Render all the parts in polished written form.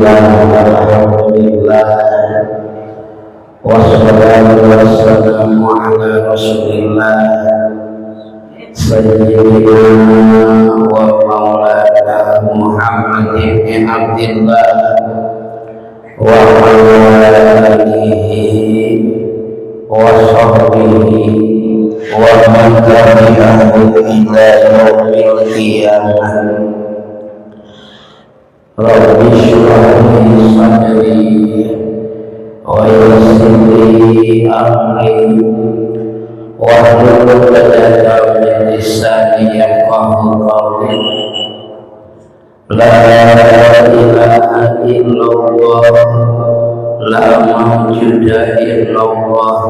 Bismillah, alhamdulillah, wassalatu wassalamu ala rasulillah sayyidina wa maulana Muhammad ibn Abdillah wa ala alihi wa sahbihi wa man tabi'ahu ila yaumil qiyamah. Rabbi shrah li sadri wa yassir li amri wahlul 'uqdatam min lisani yafqahu qawli. La ilaha illallah, la mawjuda illallah,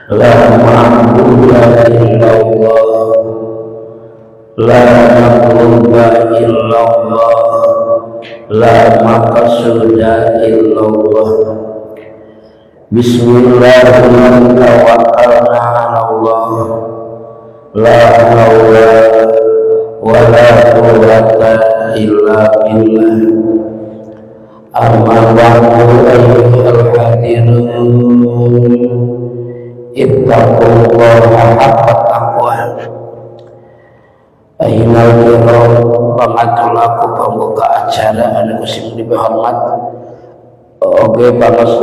la ma'buda illallah, la matluba illallah, la maqsuda illallah. Bismillahirrahmanirrahim. Tawakkalna 'ala Allah, la haula wa la quwwata illa billah. Amma ba'du, ayyuhal hadirun, ittaqullaha haqqa taqwa. Ayyuhal kiram, pangatulaku pembuka acara anu kusim dihormat oge pangas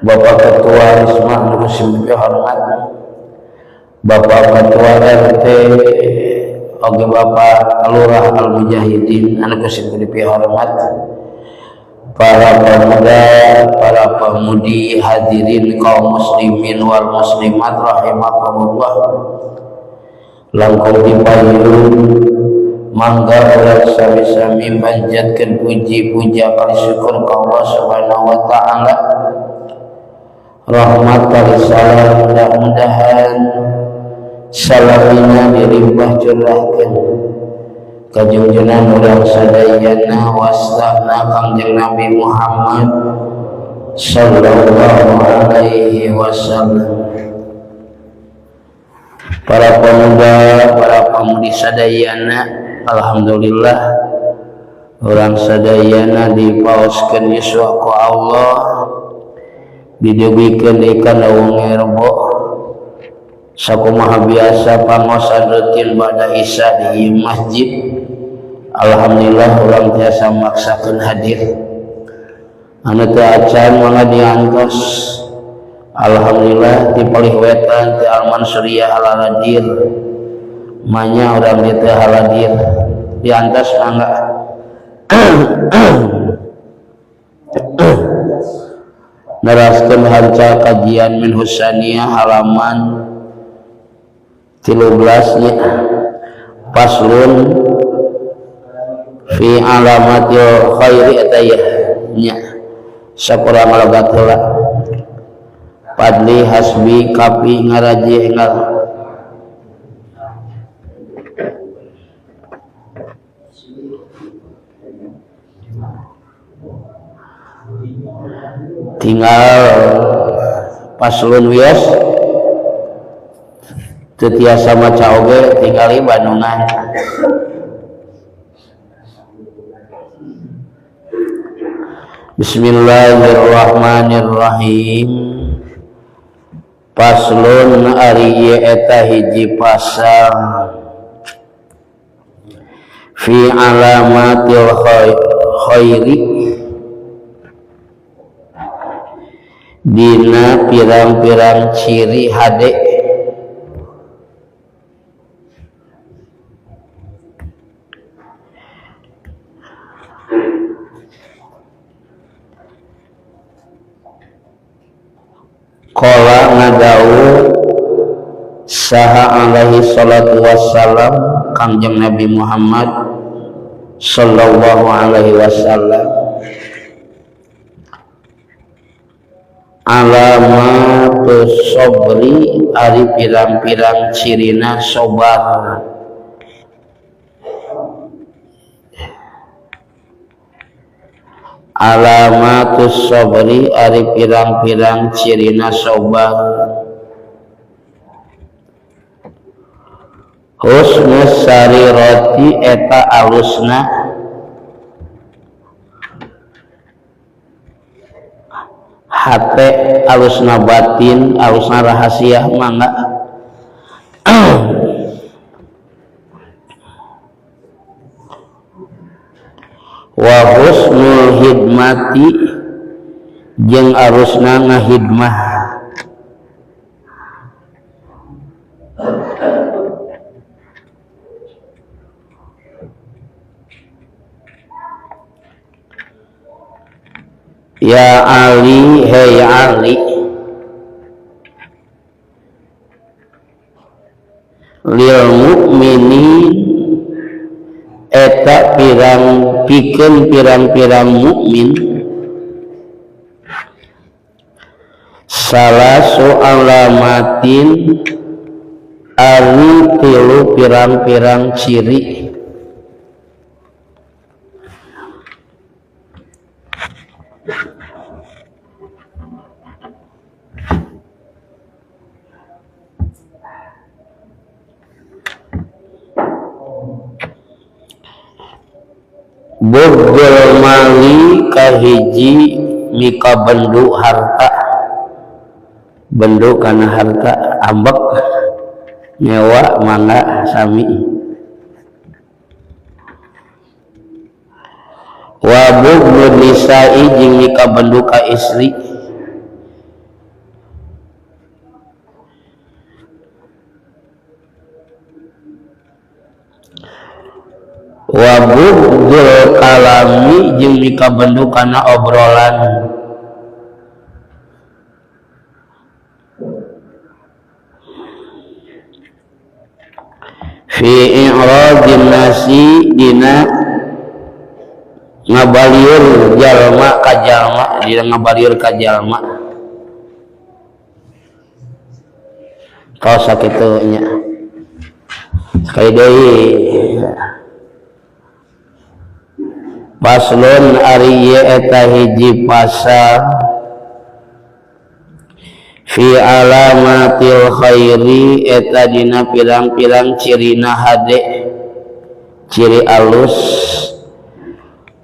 Bapak Ketua Risma anu kusim dihormat, Bapak Ketua RT oge Bapak Lurah Al Mujahidin anu kusim dihormat, para pemuda, para pemudi, hadirin kaum muslimin wal muslimat rahimakumullah. Langkung dipayun mangga urang sami-sami manjatkeun puji puja kali syukur ka Allah Subhanahu wa taala. Rahmat kali salam mudah-mudahan salamina dilimpah curahkeun ka junjunan urang sadayana wastana Kangjeng Nabi Muhammad sallallahu alaihi wasallam. Para pemuda, para pemudi sadayana, alhamdulillah orang sadayana dipaoskeun yuswa ku Allah, didugikeun deui kana wengi Rebo. Sakumaha biasa pangosan rutin bada isya di masjid. Alhamdulillah urang tiasa maksakeun hadir. Anu teu acan mangga diantos. Alhamdulillah di palih wetan ti Al-Mansuriyah Al-Hadir manya urang di teu haladir diantos mangga. Neraskeun hanca kajian min Husaniyah halaman 13 nya, paslon fi alamatil khairi eta ya nya sakurang logat heula. Fadli hasbi kapi ngaraji enggal tinggal paslon wios teu tiasa maca oge tinggali Bandungan. Bismillahirrahmanirrahim. Paslon ari ieu eta hiji pasal fi alamatil khairi dina pirang-pirang ciri hade. Qala ngadau saha alaihi salatu wassalam Kangjeng Nabi Muhammad sallallahu alaihi wasallam, alamatus sabri ari pirang-pirang cirina sabar. Alamatus sabri ari pirang-pirang cirina sabar. Husnus sarirati eta alusna Hate, alusna batin, alusna rahasia, mangga. Wa husnul hidmati jeung arusna ngahidmah. Ya Ali, hei Ali, lil mukminin eta pirang pikeun pirang-pirang mukmin salasu alamatin ari tilu pirang-pirang ciri. Bugdul mali kahiji mika bendu harta, bendu kana harta ambek nyewa mangga sami. Wa bugdul nisa'i jeung mika bendu ka istri. Wa bugdul kalami jeung mika bendu kana obrolan. Fi i'radin nasi dina ngabalieur jalma ka jalma, dina ngabalieur ka jalma. Kaos sakitu nya. Sekali deui. Paslon ari ieu eta hiji pasal fi alamatil khairi eta dina pirang-pirang cirina hade, ciri alus.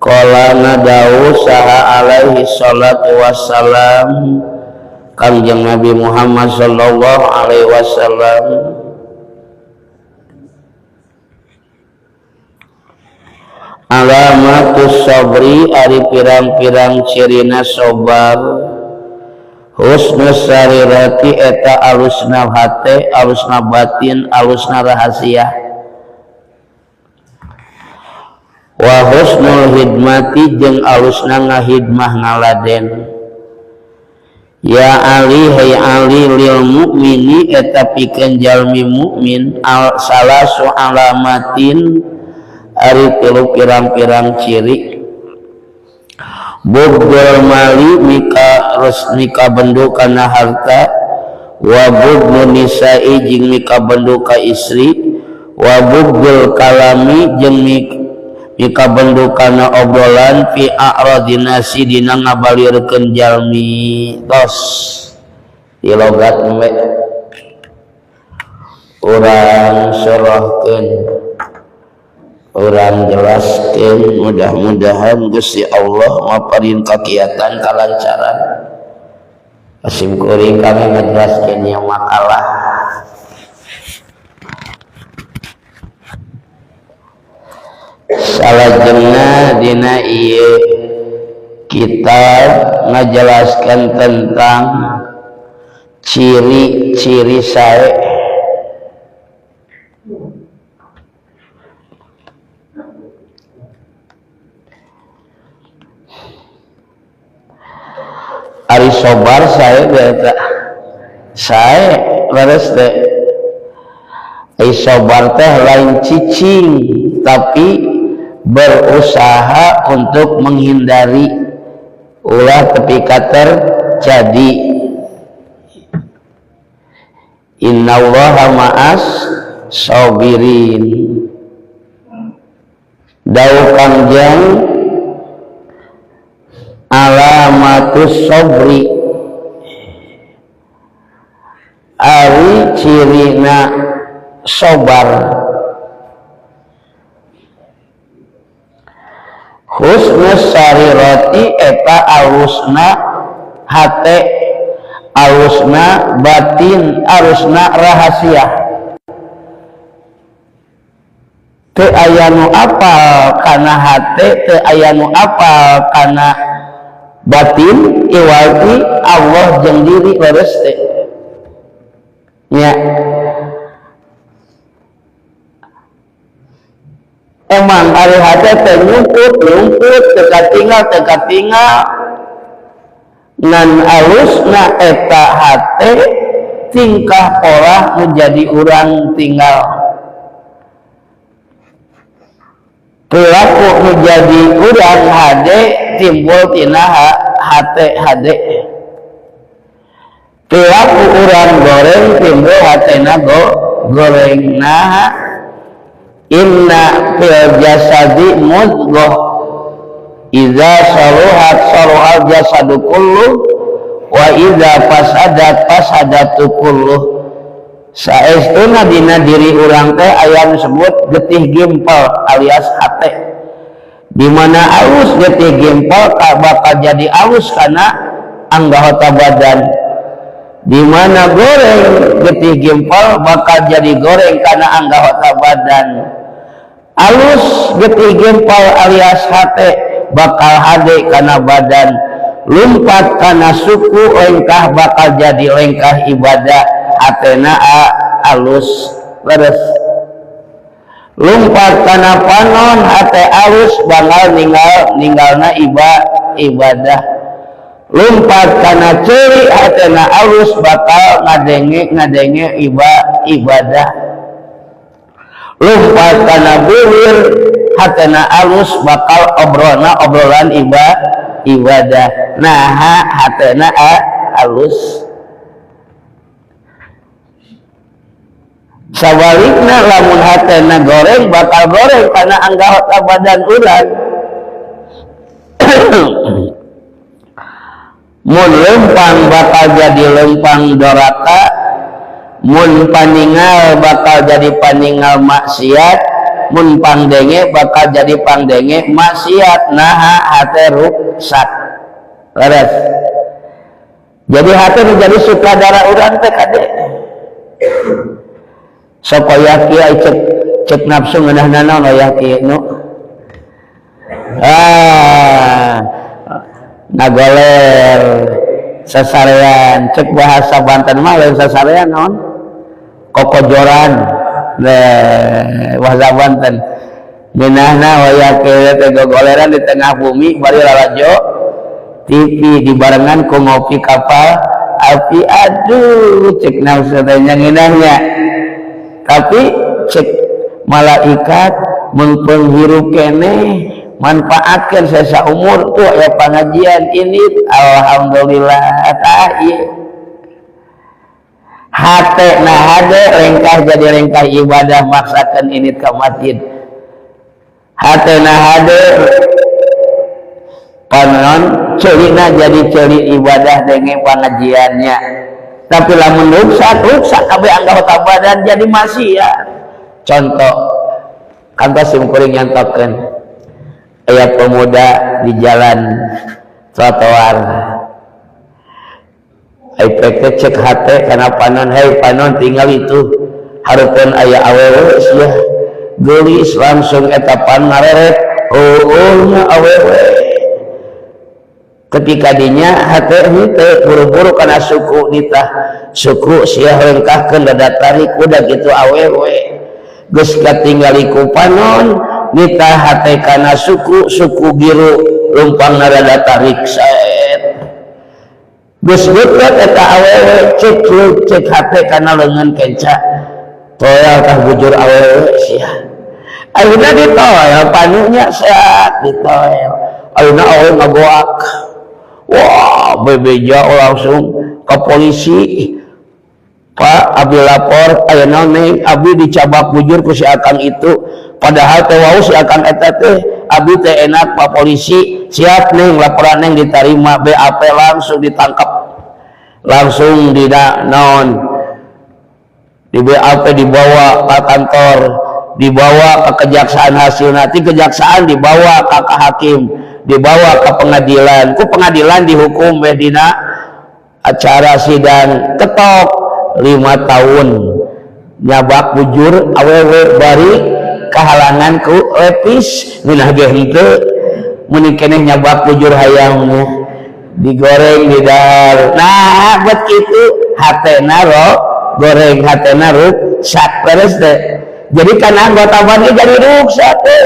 Qala nadawu saha alaihi salatu wassalam Kangjeng Nabi Muhammad sallallahu alaihi wasallam, alamatus sabri ari pirang-pirang cirina sobar, husnus sarirati eta alusna hate, alusna batin, alusna rahasia. Wa husnul hidmati jeung alusna ngahidmah ngaladen. Ya Ali, hai Ali, lil mukmini eta pikeun jalmi mukmin al salasu alamatin ari tilu pirang-pirang ciri. Bugdul mali mika mika bendu kana harta, wa bugdun nisa'i jeung mika bendu ka istri, wa bugdul kalami jeung mika bendu kana obrolan fi a'radin nasi dina ngabalirkeun jalmi. Tos di logat we urang sorahkeun, urang jelaskeun, mudah-mudahan Gusti Allah maparin kakiatan kalancaran. Asim kuring kami ngejelaskeun yang makalah. Salajengna dina ieu kitab ngajelaskeun tentang ciri-ciri sae. Ari sobar sae eta sae leres teh. Ari sobar teh lain cicing, tapi berusaha untuk menghindari ulah tepi ka terjadi. Innallaha ma'as sabirin. Dawuh Kangjeng alamatus sabri ari cirina sobar, husnus sarirati eta alusna Hate alusna batin, alusna rahasia. Teu aya nu apal kana hate, teu aya nu apal kana batin, iwalti Allah jeung diri leres teh. Nya. Emang ari hate teh nyumput, nyumput, teu katinggal, teu katinggal. Ngan alusna eta hate tingkah pola menjadi urang tinggal. Perilaku menjadi urang hade timbul tina hate hade. Perilaku urang goreng timbul hatena goreng. Nah, inna fil jasadi mudghah idza saluhat saluhal jasadu kullu wa idza fasadat fasadatu kullu. Saestuna dina diri urang teh aya nu sebut getih gimpal alias hate. Di mana alus getih gimpal bakal jadi alus kana anggota badan. Di mana goreng getih gimpal bakal jadi goreng kana anggota badan. Alus getih gimpal alias hate bakal hade kana badan. Lumpat kana suku lengkah bakal jadi lengkah ibadah. Hatena alus leres. Lumpat kana panon hate alus bakal ninggalna ibadah. Lumpat kana ceuri hatena alus bakal ngadenge ibadah. Lumpat kana bibir hatena alus bakal obrolna obrolan ibadah. Nah, hatena alus. Sabalikna lamun hatena goreng bakal goreng karena anggota badan urang. Mun lempang bakal jadi lempang doraka, mun paningal bakal jadi paningal maksiat, mun pangdenge bakal jadi pangdenge maksiat. Naha hate ruksak. Leres. Jadi hate menjadi sutradara urang teh kade. Sok aya kieu cek nafsu ngeunah naon aya kieu nu. Ngagoler sasarean, cek bahasa Banten mah lain sasarean naon? Kokojoran. Bahasa Banten. Ngeunahna waya kieu teh gogoleran di tengah bumi bari lalajo TV dibarengan ku ngopi kapal api. Aduh, cek nafsu teh ngeunahnya. Tapi cek malaikat mengpenghirup keneh manfaatkan sesa umur tuh ya pengajian ini alhamdulillah. Tah ieu hate nah hade lengkah jadi lengkah ibadah maksakan ini ke masjid. Hate nah hade panon ceulina jadi ceuli ibadah dengan pengajiannya. Tapi lamun ruksak, ruksak kabeh anggota badan jadi maksiat. Contoh kantos sim kuring nyantokeun aya pemuda di jalan trotoar. Ai pek cek hate kana panon, hei panon tinggal itu hareupeun aya awewe sia geulis langsung eta pan ngareret heueuh nya awewe. Ketika dinya hate henteu buru-buru kana suku nitah suku sia lengkahkeun dada tarik udah gitu awewe geus katinggali ku panon nitah hate kana suku, suku biru lumpang rada tarik saet geus deukeut eta awewe cek cek hate kana leungeun kenca toel tah bujur awewe sia ayeuna ditoel panunya saat ditoel ayeuna awewe ngagoak. Wah, bebeja langsung ke polisi. Pak, abi lapor, aya naon neng, abi dicabak bujur ku si akang itu. Padahal teh wau si akang eta teh, abi teh enak Pak polisi, siap neng, laporan neng diterima, BAP langsung ditangkap. Langsung di naon? Di BAP dibawa ke kantor, dibawa ke kejaksaan, hasil nanti kejaksaan dibawa ke hakim, dibawa ke pengadilan, ku pengadilan dihukum weh dina Acara sidang ketok 5 tahun nyabak bujur awewe bari kahalangan ku lepis, ngeunah ge henteu. Mun keneh nyabak bujur hayangnya digoreng di dahar. Nah, buat kitu hatena ro goreng, hatena ruksak, beres teh. Jadi karena anggota ban jadi ruksak teh.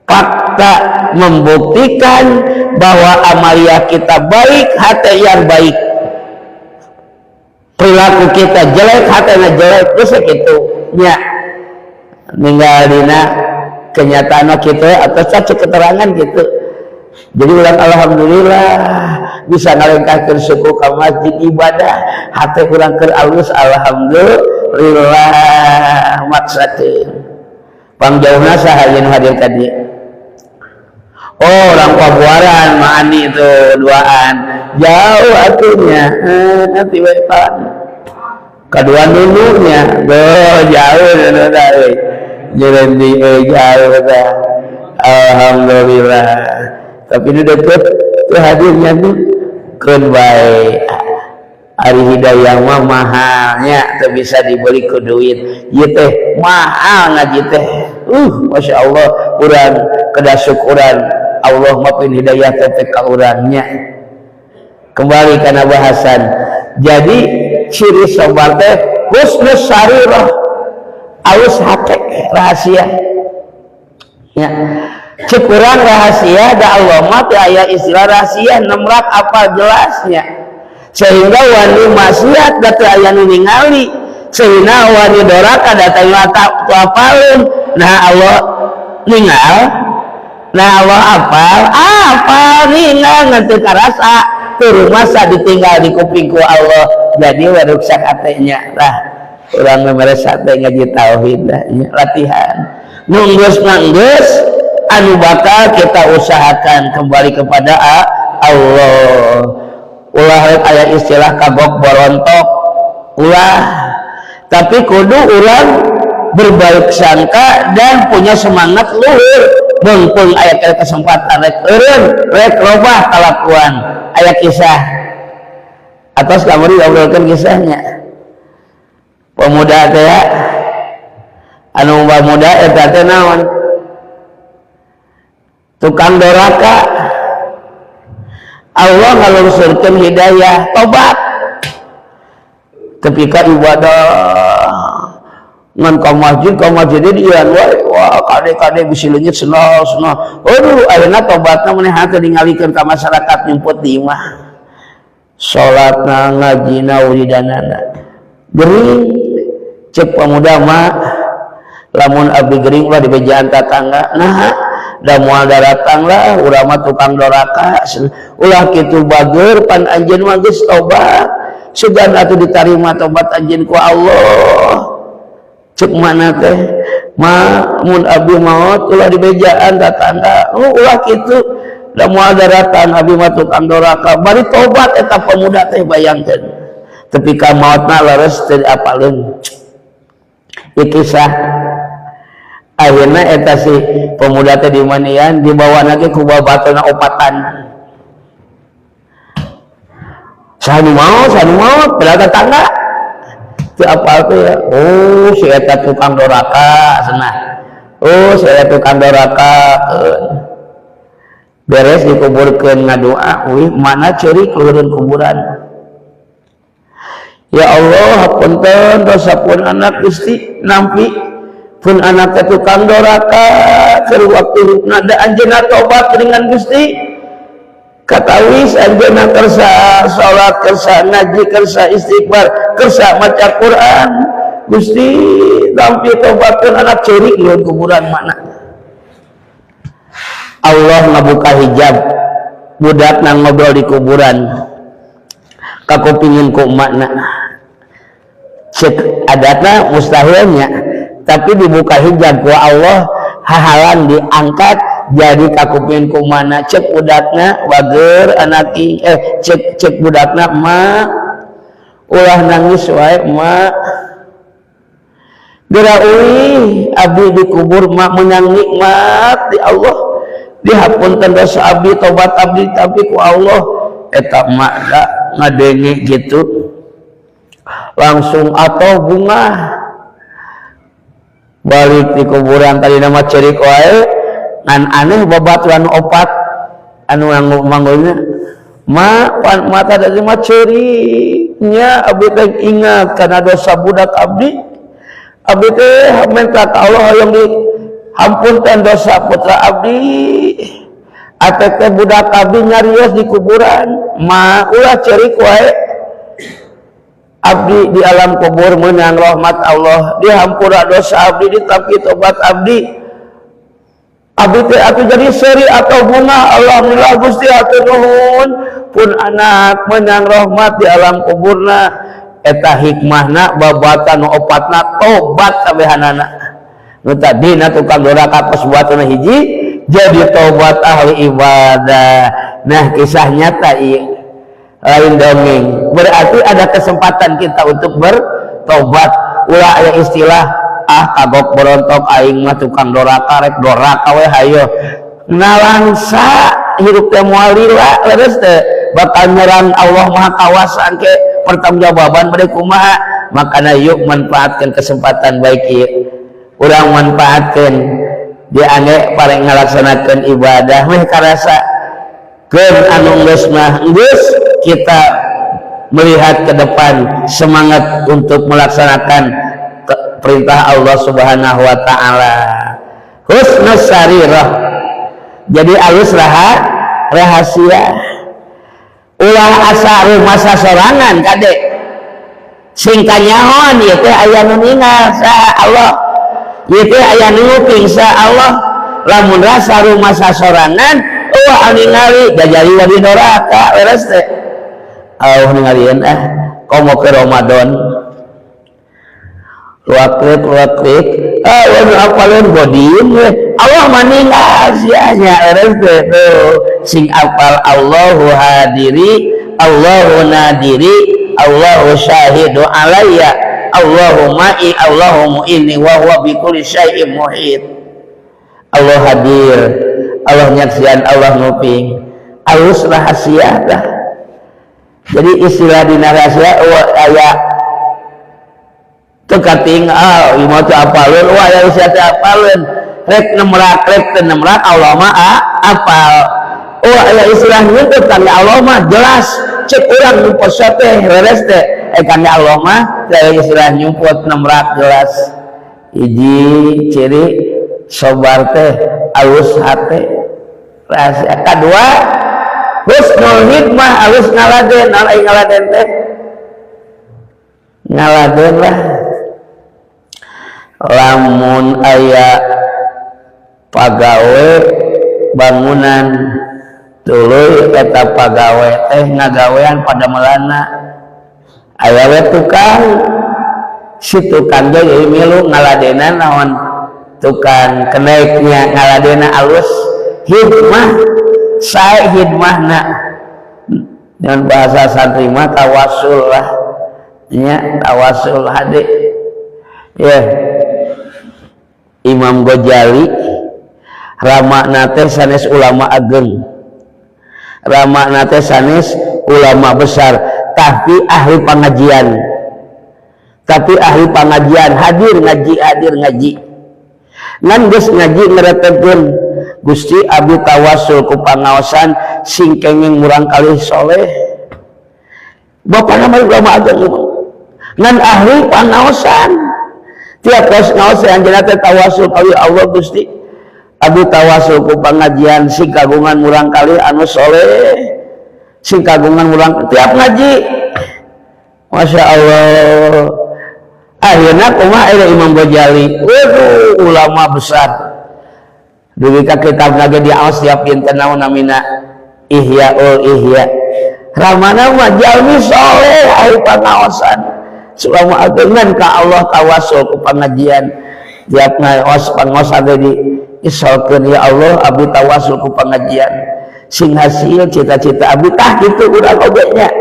Fakta membuktikan bahwa amalia kita baik, hati yang baik, perilaku kita jelek, hatinya jelek. Terus gitu nya, ninggal dina kenyataan kita atau caca keterangan gitu. Jadi urang alhamdulillah bisa ngalengkahkeun suku ka masjid, ibadah, hati urang keur alus, alhamdulillah. Maksakeun pangjauhna saha nu hadir tadi? Oh, orang Pabuaran, Maani itu duaan jauh atunya, eh, nanti we pan kedua nulunya. Oh, jauh nunu tadi jadi, eh, jauh dah. Alhamdulillah, tapi ini deket tuh hadirnya tuh. Keun bae, ari hidayah mah mahalnya teu bisa dibeli ku duit. Ieu teh mahal ngaji teh. Masya Allah, urang kedah syukuran Allah mapin hidayah teh ka urangnya. Kembali karena bahasan, jadi ciri sabar teh husnus sarirah, alus hate, rahasia ya. Cek urang rahasia da Allah mah teu aya istilah rahasia, nemrak apa jelasnya, sehingga wani maksiat da teu aya nu ningali, sehingga wani doraka da teu apaleun. Nah, Allah ningal, nah, Allah apal, apal ningal ngan teu karasa turun masa ditinggal di kuping ku Allah, jadi waruksak hatenya lah. Urang memeres hate ngaji tauhid lah, latihan nunggus manggus anu bakal kita usahakan kembali kepada Allah. Ulah aya istilah kagok borontok, ulah, tapi kudu urang berbaik sangka dan punya semangat luhur. Mumpung aya kesempatan, rek eureun rek robah kalakuan. Aya kisah atas kamari diobrolkeun, kisahnya pemuda teh anu muda eta teh naon, tukang doraka. Allah ngalungsurkeun hidayah, tobat ketika ibadah ngan ka masjid dia wae. Wah, kade kade bisi leungit, senol senol. Aduh, ayeuna tobatna maneh hate ningalikeun ka masyarakat, nyumput di imah, salatna, ngajina, wiridanana. Gering, cek pemuda mah, lamun abdi gering ulah dibejaan tatangga. Nah, da moal daratang lah, urang mah tukang doraka. Ulah kitu, bager, pan anjeun mah geus tobat, sugan atuh ditarima tobat anjeun ku Allah. Cek mana teh ma, mun abdi maot ulah dibejaan tatangga. Oh, ulah kitu, da moal daratang, abdi mah tukang doraka. Bari tobat eta pemuda teh, bayangkeun, tepi ka maotna leres teu diapaleun. Ieu kisah. Akhirnya eta si pemuda teh dimanian, dibawa lagi ku babatuna opatan. Saha nu maot, saha nu maot, padahal tetangga teu apal teh ya. Oh, si eta tukang doraka cenah, oh, si eta tukang doraka. Beres dikuburkeun, ngadoa, wih, mana ceurik luhureun kuburan. Ya Allah, hapunten dosa pun anak, Gusti, nampi pun anak teh tukang doraka keur waktu hidupna, da anjeunna tobat dengan Gusti. Katawis anjeunna kersa salat, kersa ngaji, kersa istighfar, kersa maca Quran. Gusti, nampi tobatkeun anak. Ceurik luhur kuburan mana. Allah ngabuka hijab, budak nang ngobrol di kuburan, kakupingin ku emakna. Cek adatna mustahilnya, tapi dibuka hijab ku Allah, hahalan diangkat jadi kakupingin ku mana. Cek budakna, bager anaki, eh, cek cek budakna, "Emak, ulah nangis wae, emak. Geura uih, abdi dikubur mak menang nikmat di Allah, dihapunten dosa abdi, tobat abdi tapi ku Allah." Eta emak da Ngadenge gitu langsung atau bunga balik di kuburan. Tadi nama cerik wae, ngan aneh babaturan opat anu manggulnya ma pan mata dari mah ceuriknya. Abdi teh ingat karena dosa budak abdi. Abdi teh minta ka Allah yang di hampunten dosa putra abdi. Ateh teh budak abdi nyarios di kuburan, "Ma, ulah cerik wae. Abdi di alam kubur menang rahmat Allah, dihampura dosa abdi, ditampi tobat abdi." Abdi teh atuh jadi seri atau bunga. "Alhamdulillah, Gusti, hatur nuhun." Pun anak menang rahmat di alam kuburna. Eta hikmahna babatan opatna tobat kabehanana. Nu tadina tukang doraka kos buatna hiji jadi tobat, ahli ibadah. Nah, kisah nyata ieu, lain dongeng. Berarti ada kesempatan kita untuk bertobat. Ulah aya istilah, "Ah, kagok berontok aing mah, tukang doraka, rek doraka we hayo." Nalangsa hirup teh moal lila, leres teh? Bakal nyerang Allah Maha Kawasa ke pertanggungjawaban bade kumaha. Makana yuk manfaatkan kesempatan baik ieu. Urang manfaatkeun diangge paling ngalaksanakeun ibadah meh karasa keun. Anu geus mah geus, kita melihat ke depan, semangat untuk melaksanakan perintah Allah Subhanahu wa taala. Husnus sarirah, jadi alus rahasia. Ulah asa rumasa sorangan. Kade, sing kanyahoan ieu teh aya nu ningal, sa Allah. Ieu teh aya nu nguping, sa Allah. Lamun rasa rumasa sorangan, ulah ningali, jajari wadi doraka, leres teh? Allah ningalieun. Ah, komo ke Ramadan, luak luak klik, ah, wah, apaleun bodin we. Allah mah ninggal sia nya, leres teh? Tuh, sing apal Allahu hadiri, Allahu nadiri, Allahu syahidu alayya, Allahu ma'i, Allahu mu'ini, wa huwa bi kulli syai'in muhit. Allah hadir, Allah nyaksian, Allah nguping. Alus rahasia dah. Jadi istilah dina rahasia aya teu katinggal. Ieu mah teu apaleun, wah, aya usia teu apaleun. Rek nemrak, rek teu nemrak, Allah mah apal. Oh, aya istilah nyumput kan Allah mah jelas. Cek urang nyumput teh leres teh? Eh, kan Allah mah teu istilah nyumput nemrak, jelas. Hiji ciri sobar teh alus hate, rahasia. Kedua, husnul hikmah, alus ngaladen. Naon ngaladen teh? Ngaladen lah, lamun aya pagawe bangunan, tuluy eta pagawe teh ngagawean pada melana. Aya we tukang, si tukang ge jadi milu ngaladenan. Naon tukang kenaiknya ngaladena alus, hikmah sae hikmahna. Dengan bahasa santri mah tawasul lah nya, tawasul hade ya. Imam Ghazali rama teh sanes ulama ageng, rama teh sanes ulama besar, tapi ahli pengajian, tapi ahli pengajian, hadir ngaji, hadir ngaji. Ngan geus ngaji ngeretekeun, "Gusti, abdi tawasul ku pangaosan sing kenging murang kali soleh." Bapak nama ulama ageng, ngan ahli pangaosan. Tiap kos ngaos anjeunna teh tawasul ka Allah, "Gusti, abdi tawasul ku pengajian sing kagungan murang kali anu soleh, sing kagungan murang." Tiap ngaji, Masya Allah. Akhirnya kumaha aya Imam Ghazali? Waduh, ulama besar. Dugi ka kitab lagi diaos tiap dinten, naon namina? Ihyaul Ihya. Ramana mah jalmi soleh, ahli pangaosan, selama agengan ka Allah tawasul ku pengajian. Tiap ngaos pangaosan teh di isolkeun, "Ya Allah, abdi tawasul ku pengajian sing hasil cita-cita abdi." Tah, kitu urang oge nya,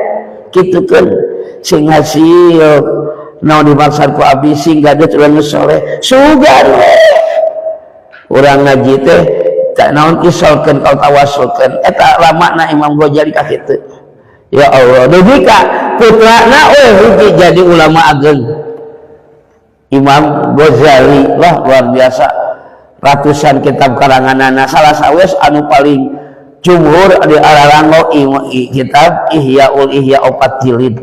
kitukeun sing hasil naon dimaksud ku abdi, sing gaduh urang soleh. Sugan we urang ngaji teh tak naon, isolkeun, kau tawasulkeun. Eta lamana Imam Ghazali ka kitu. Ya Allah, dugi ka putrana we hiji jadi ulama ageng. Imam Ghazali lah luar biasa. Ratusan kitab karanganana, salah sawes anu paling jumhur di ararango kitab Ihyaul Ihya 4 jilid.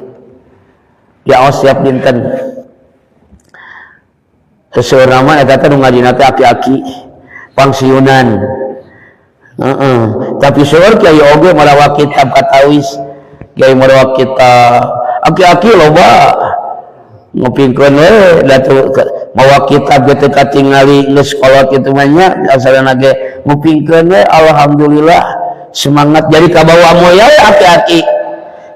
Diaos siap dinten. Seseueurna mah eta teh nu ngajina teh aki-aki pangsiunan. Heeh. Tapi seueur kiai oge marawa kitab katawis, kiai marawa kitab aki-aki loba ngupingkeun we datu mawa kitab ge teu katingali geus kolot kitu mah nya asalna ge ngupingkeun we alhamdulillah semangat jadi kabawa moya we aki-aki.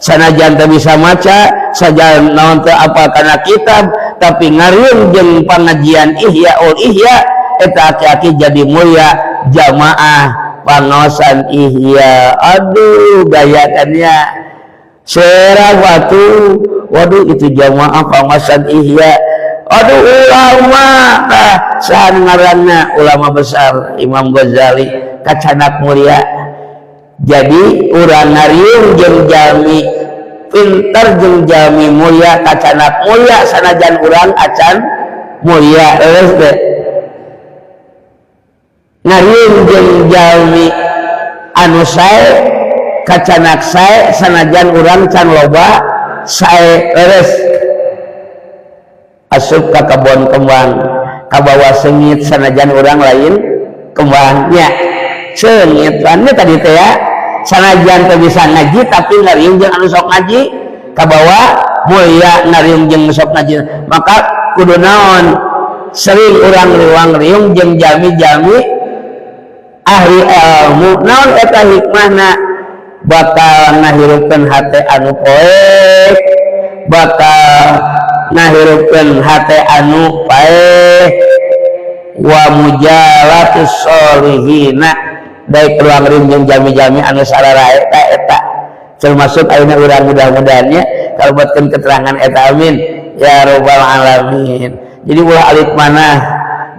Sanajan teu bisa maca, sajan naon teu apal kana kitab, tapi ngariung jeung pangajian Ihyaul Ihya eta aki-aki jadi mulia jamaah pangaosan Ihya. Aduh gaya kan nya. Serah batu, waduh itu jamaah pangaosan Ihya. Aduh ulama tah saha ngaranna ulama besar Imam Ghazali kacanak mulia. Jadi urang ngariung jeung jalmi pintar jeung jalmi mulia kacanak mulia sanajan urang acan mulia leres teh. Ngariung jeung jalmi anu sae kacanak sae sanajan urang can loba sae leres. Asup ka kebon kembang kabawa sengit sanajan urang lain kembangnya. Sengit kan tadi teh ya sanajan teu bisa ngaji tapi ngariung jeung anu sok ngaji kabawa mulia ngariung jeung sok ngaji. Maka kudu naon sering urang riwang-riung jeung jalmi-jalmi ahli ilmu. Naon eta hikmahna bakal ngahirupkeun hate anu poek, bakal ngahirupkeun hate anu paeh. Wa mujalatus solihina baik ruang riung jeung jami-jami anu sararae eta eta termasuk ayeuna urang mudah-mudahannya kalebetkeun keterangan eta amin ya rabbal alamin. Jadi ulah alit manah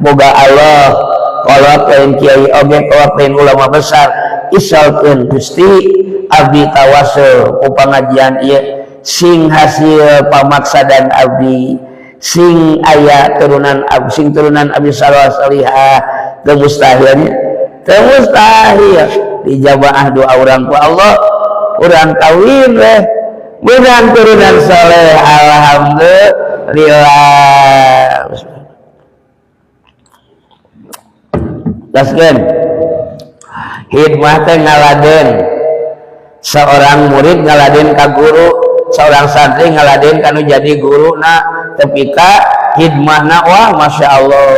boga Allah kolot lain kiai oge kolot lain ulama besar isalkeun Gusti abdi tawasul ku pangajian ieu sing hasil pamaksadan abdi sing aya turunan abdi sing turunan abdi saleh salihah teu mustahilnya teu mustahil dijabaah doa urang ku Allah urang kawin weh menang turunan soleh alhamdulillah. Gaskeun hikmah teh ngaladen seorang murid ngaladen ka guru, seorang santri ngaladen kanu jadi guruna, tepi ka hikmahna wah masya Allah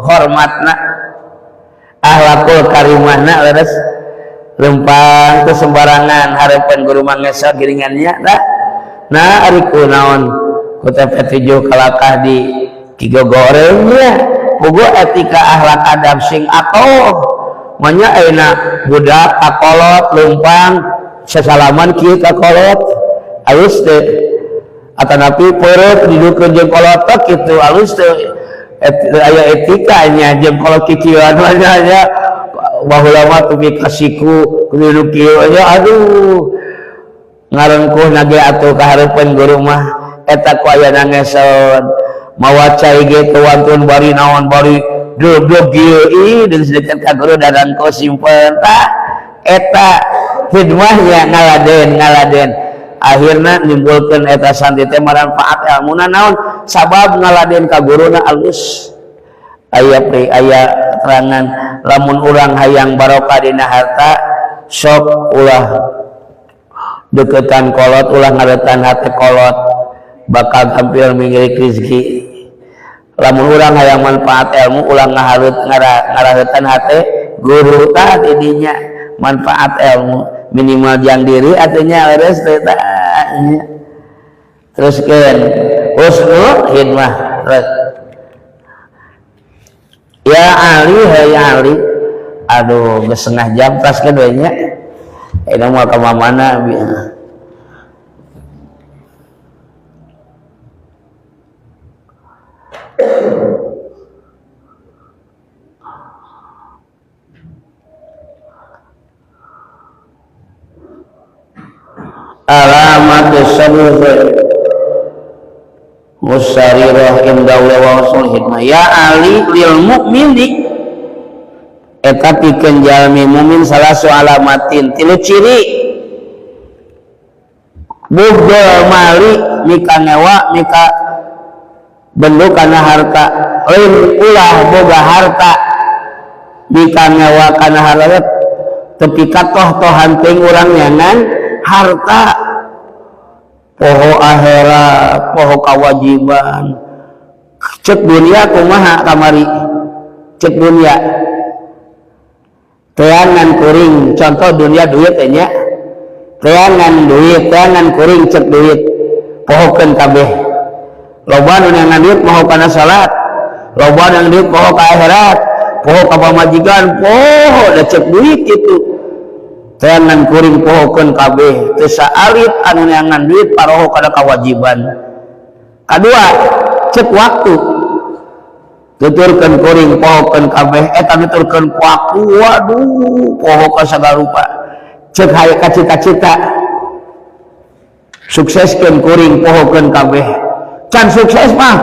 hormatna akhlakul karimahna leres lempang ke sembarangan harapan guru mangesa giringannya dah. Nah ari kunaon ku TP7 kalakah di tiga gorengnya pugu etika akhlak adab sing atoh manya ayeuna budak kakolot lempang sesalaman kieu kakolot alus teh atanapi peureut didukeun jeung kolotok kitu alus teh aya etikanya jeung kolot kikieuan mah nya baheula mah tumi kasiku kudu kieu nya aduh ngarengkuh nage atuh ka hareupeun guru mah eta ku aya nangeson mawa cai ge teu wantun bari naon bari deg-deg kieu ih deung sedeket ka guru darangko simpen tah eta hidmahnya ngaladen ngaladen akhirna nimbulkeun eta santri teh manfaat ilmuna naon sabab ngaladen ka guruna alus aya pri aya terangan lamun urang hayang barokah dina harta sok ulah deketan kolot ulah ngaretan hate kolot bakal tampil minggirik rezeki. Lamun urang hayang manfaat ilmu ulah ngaharut ngarahetan hate guru tah didinya manfaat ilmu minimal jang diri artinya leres teh tah nya. Teruskeun husnul khidmah. Terus ya Ali, hai Ali. Aduh, geus setengah jam taskeun we nya. Ayeuna moal ka mana bi. Alamat sabr musarirah inda wa hidmah ya ali lil mukmini eta pikeun jalmi mukmin salah alamatin tilu ciri bugdol mali mika ngewa mika bendu kana harta lain ulah boga harta mika ngewa kana harta tepi ka toh-tohan teuing urang nyangan harta poho akhirat poho kewajiban cek dunia kumaha kamari cek dunia teangan kuring contoh dunia duit nya teangan duit teangan kuring cek duit pohokeun kabeh loba nu neangan duit poho kana salat loba nu duit poho ka akhirat poho ka pamajikan poho da cek duit kitu teangan kuring pohokeun kabeh teu saalit anu neangan duit paroho kana kewajiban. Kadua cek waktu tuturkeun kuring pohokeun kabeh eta nuturkeun waktu waduh poho ka sagala rupa cek hayang ka cita-cita sukseskeun kuring pohokeun kabeh can sukses mah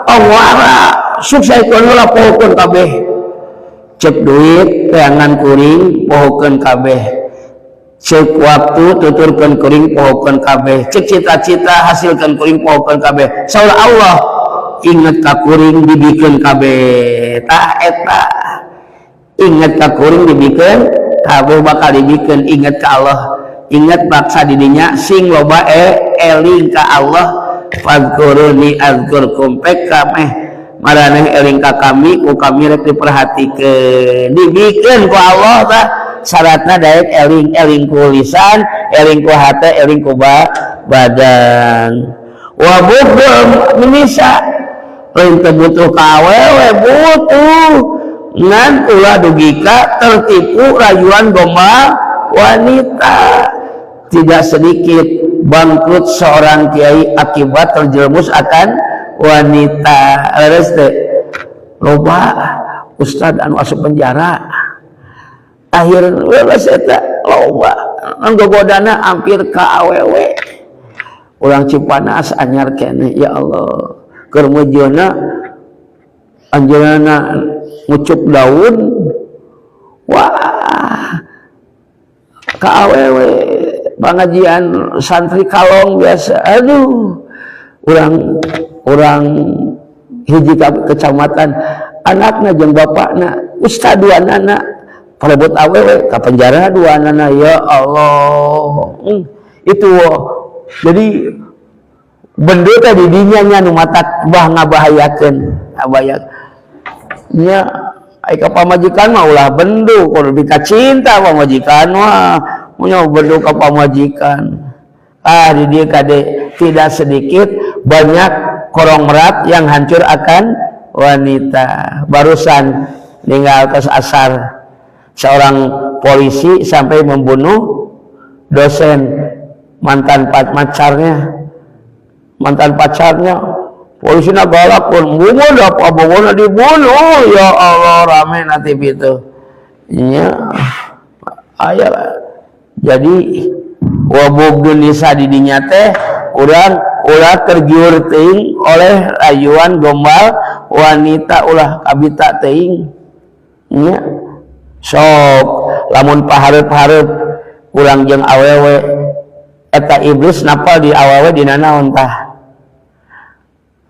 ongwara sukseskeun heula pohokeun kabeh cek duit teangan kuring pohokeun kabeh cek waktu tuturkeun kuring pohokeun kabeh cek cita-cita hasilkeun kuring pohokeun kabeh saur Allah inget ka kuring dibikeun kabeh tah eta inget ka kuring dibikeun kabeh bakal dibikeun inget ka Allah inget baksa didinya sing loba eling ka Allah fadkuruni azkurkum pek kameh maraneh eling ka kami ku kami rek diperhatikeun dibikeun ku Allah tah syaratna daek eling eling ku lisan eling ku hate eling ku badan wa bughdul nisa lain teu butuh ka awewe butuh ngan ulah dugika tertipu rayuan gombal wanita. Tidak sedikit bangkrut seorang kiai akibat terjerumus akan wanita. Leres teh loba ustad anu asup penjara akhir leres eta loba anu gogodana hampir ka awewe. Urang Cipanas anyar keneh ya Allah keur mujieuna anjeunna ngucup daun wah ka awewe pengajian santri kalong biasa aduh urang hiji kecamatan anakna jeung bapakna ustad dua nana parebut awewe ka penjara dua nana ya Allah. Itu jadi bendo tadi dinya nya nu matak bah ngabahayakeun ngabahayak nya ai ka pamajikan mah ulah bendu kudu bika cinta pamajikan mah punya bendu ka pamajikan ah di dieu kade tidak sedikit banyak korong merat yang hancur akan wanita. Barusan ninggal ke asar seorang polisi sampai membunuh dosen mantan pacarnya polisi galak pun bunuh apa bunuh dibunuh ya Allah rame nanti itu nya aya. Jadi wabugdun nisa di dinya teh urang ulah tergiur teuing oleh rayuan gombal wanita ulah kabita teuing nya sok lamun pahareup-hareup urang jeung awewe eta iblis napal di awewe dina naon tah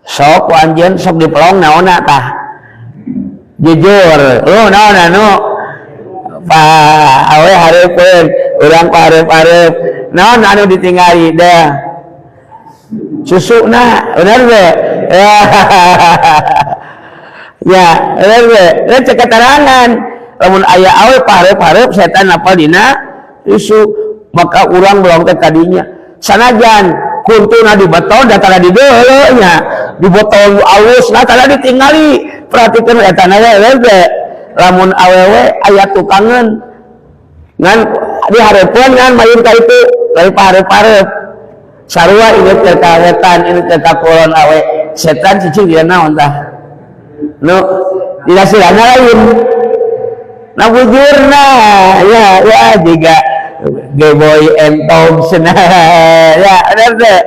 sok ku anjeun sok dipelong naonna tah jujur lu naon anu pa awe hareupeun urang pahareup-hareup naon anu ditinggali dah susuna bener teh ya bener teh eta cek keterangan lamun aya awe pahareup-hareup setan napal dina susu maka urang belong teh kadinya sanajan kuntuna di beton da tara di deuleu nya di beton alus nah tara ditinggali perhatikeun eta na we lamun awewe aya tukangeun ngan di hareupeun ngan mayun ka itu lain pahareup-hareup sarua inget ke ka wetan inget ke ka kulon awe setan cicing dina naon tah nu dina silana lain nah bujurna ya ya jiga Geboy entong cenah ya, bener teh?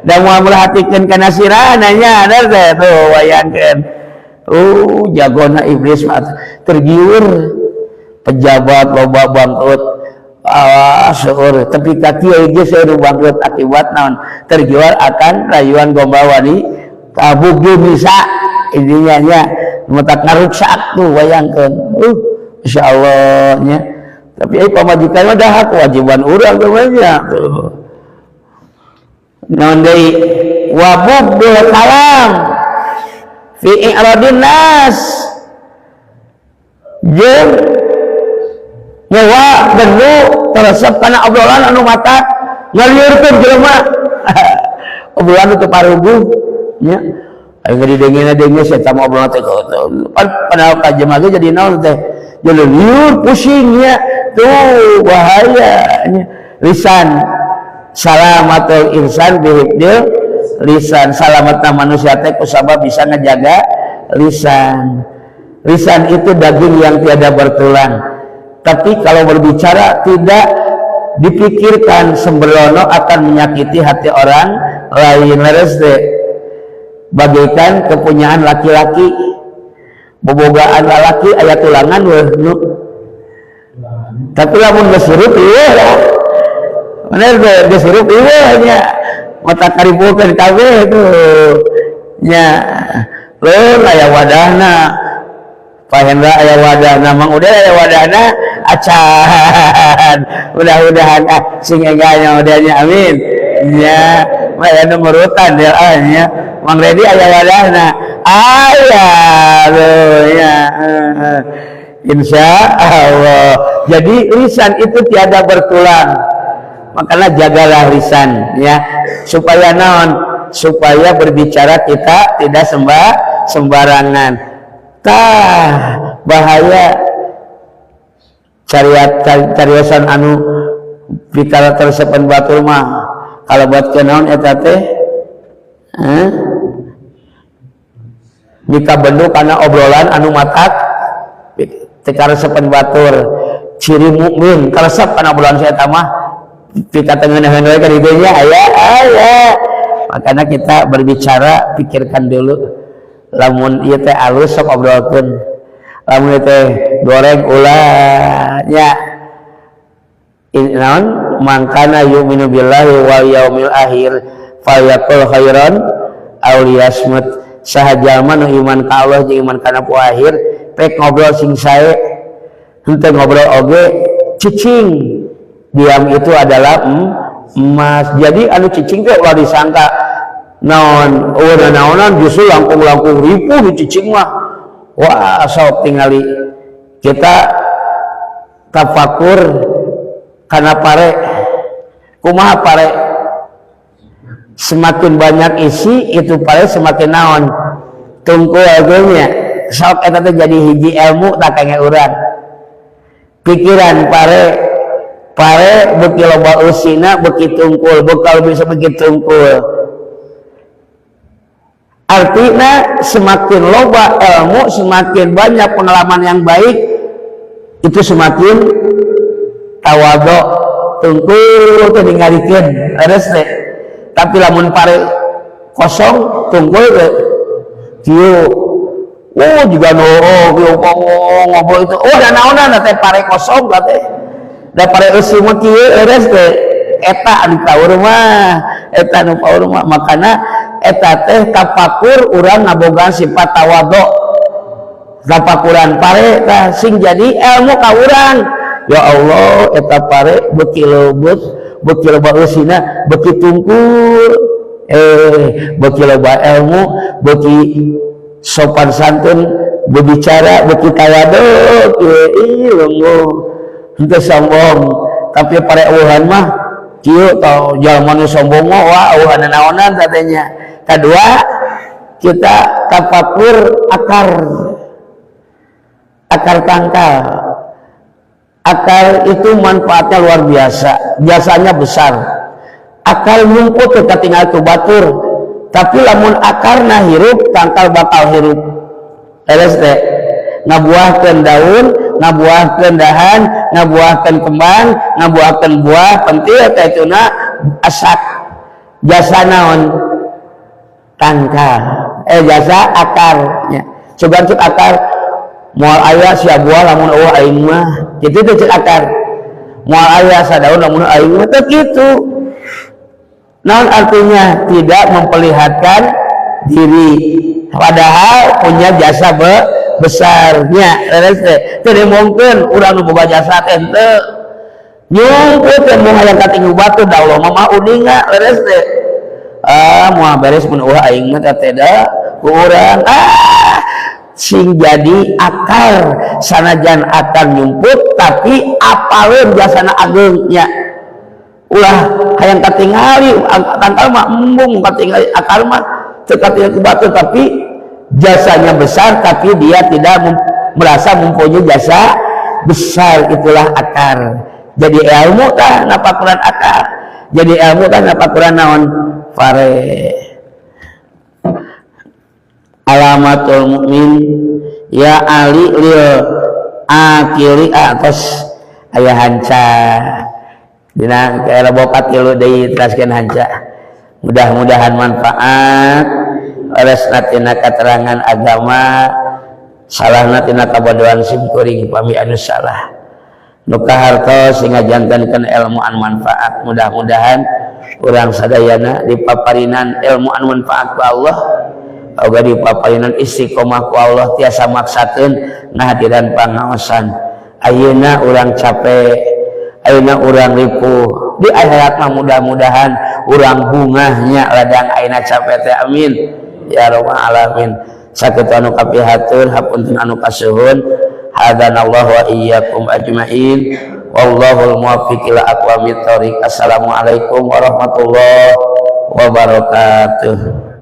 Da moal merhatikeun kana sirahna nya, bener teh? Tuh, bayangkeun. Jagona iblis mah, tergiur. Pejabat loba bangkrut. Ah, seueur, tapi ka kiai ge seueur bangkrut akibat naon? Tergiur akan rayuan gombal wanita. Bisa intinya nya, matak ngaruksak tuh, bayangkeun. Insyaallah nya. Tapi pamajikan mah dah kewajiban urang nya tuh. Naon deui? Wa bughdul kalam fi i'radin nas, jeung nyawa bendu teresep kana obrolan anu matak ngaliurkeun jelema, obrolan itu paruguh nya. Ayo didengena denge saya sama obrolan teh, padahal ka jelema ge jadi naon teh, jadi liur, pusing nya. Tuh, bahaya nya. Lisan, salamatul insan bihifdzil lisan. Salamatna manusia teh kusabab bisa ngejaga lisan. Lisan itu daging yang tiada bertulang, tapi kalau berbicara tidak dipikirkan sembrono akan menyakiti hati orang lain. Leres deh, bagaikan kepunyaan laki-laki, bobogaan lalaki aya tulangan weh nu, tapi lamun geus hirup ieu lah, bener deh, geus hirup ieu nya, mata karipukeun kabeh tuh nya. Leun aya wadahna. Pak Hendra aya wadahna, Mang Udah aya wadahna acan. Mudah-mudahan ah sing enggaknya udahnya, amin ya. Mah anu murutan ya, ah nya. Mang Redi aya wadahna, aya tuh ya, insya Allah. Jadi lisan itu tiada bertulang, makanya jagalah lisan ya, supaya naon? Supaya berbicara kita tidak sembarangan. Tah, bahaya cariat cariosan anu pikara tersepen batur mah. Kalau buat ke naon eta teh, eh? Mika bendu karena obrolan anu matak teu karesepen batur. Ciri mukmin karesep kana obrolan saya mah pika tengeunaheun we ka ditu nya. Aya, aya. Makanya kita berbicara pikirkan dulu. Lamun ieu teh alus, sok obrolkeun. Lamun ieu teh goreng, ulah nya. Naon, man kana yu'minu billahi wal yaumil akhir falyaqul khairan aw liyasmut. Saha jalma nu iman ka Allah jeung iman kana poe akhir, pek ngobrol sing sae, henteu ngobrol oge cicing. Diam itu adalah emas. Jadi anu cicing teh ulah disangka naon, eueuh naonan, justru langkung-langkung ripuh di cicing mah. Wah, sok tingali kita tafakur kana pare. Kumaha pare? Semakin banyak isi itu pare, semakin naon? Tungkul nya. Sok eta teh jadi hiji ilmu tak kenge urang. Pikiran pare, pare beuki loba eusina beuki tungkul, bekal bisa beuki tungkul. Artinya semakin loba ilmu, semakin banyak pengalaman yang baik, itu semakin tawadu, tungkul teh ningalikeun. Leres teh? Tapi lamun pare kosong, tungkul teh kieu. Oh, juga no, oh, kieu ngobrol itu. Oh, da naonan teh, pare kosong teh. Da pare eusi mah kieu, leres teh? Eta anu paur mah, eta anu paur mah. Makana eta teh tafakur urang ngabogaan sifat tawadhu. Tafakuran pare tah sing jadi ilmu ka urang. Ya Allah, eta pare beuki leubeut, beuki loba eusina, beuki tungkul. Beuki loba ilmu, beuki sopan santun berbicara, beuki tawadhu, ih lungguh henteu sombong. Tapi pare eueuhan mah kieu tau, jalma nu sombong mah wah, eueuhan naonan katanya. Kedua, kita tafakur akar, akar tangkal. Akar itu manfaatnya luar biasa, biasanya besar. Akar nyumput teu tinggal ku batur, tapi lamun akarna hirup, tangkal bakal hirup. Leres teh? Ngabuahkeun daun. Ngabuahkeun dahan, ngabuahkeun kembang, ngabuahkeun buah pentil teh, tuna asak. Jasa naon? Tangkal, eh, jasa akar nya. Coba cek akar, "Moal aya sia buah lamun euweuh aing mah." Kitu teh cek akar. "Moal aya sadaun lamun aing mah." Teh kitu. Naon artinya? Tidak memperlihatkan diri padahal punya jasa besarnya. Leres teh? Teu mungkin urang nu boga jasa teh henteu nyumput teh, mun hayang katinggal batur da Allah mah uninga. Leres teh? Ah, moal beres mun euweuh aing mah teh da ku urang. Ah, sing jadi akar, sanajan akar nyumput tapi apaleun jasana agengnya. Ulah hayang katingali. Tangkal mah embung katingali, akar mah teu katingali ku batur, tapi jasanya besar, tapi dia tidak merasa mempunyai jasa besar. Itulah akar. Jadi ilmu tah napakuran akar, jadi ilmu tah napakuran naon? Pare. Alamatul mukmin ya ali lil akili atas aya hanca dina era bopat tilu deui, teraskeun hanca. Mudah-mudahan manfaat. Leresna tina keterangan agama, salahna tina kabodohan sim kuring. Pami anu salah nu kahartos sehingga jantenkeun ilmu anu manfaat. Mudah-mudahan urang sadayana dipaparinan ilmu anu manfaat ku Allah, oge dipaparinan istiqomah ku Allah, tiasa maksakeun ngahadiran pangaosan. Ayeuna urang capek, ayeuna urang ripuh, di akhirat mah mudah-mudahan urang bungahnya ladang ayeuna capek teh. Amin ya rabbal alamin. Sakitu anu kapihatur, hapunten anu kasuhun. Hadanallahu wa iyyakum ajmain, wallahul muwaffiq ila aqwamit thoriq. Assalamualaikum warahmatullahi wabarakatuh.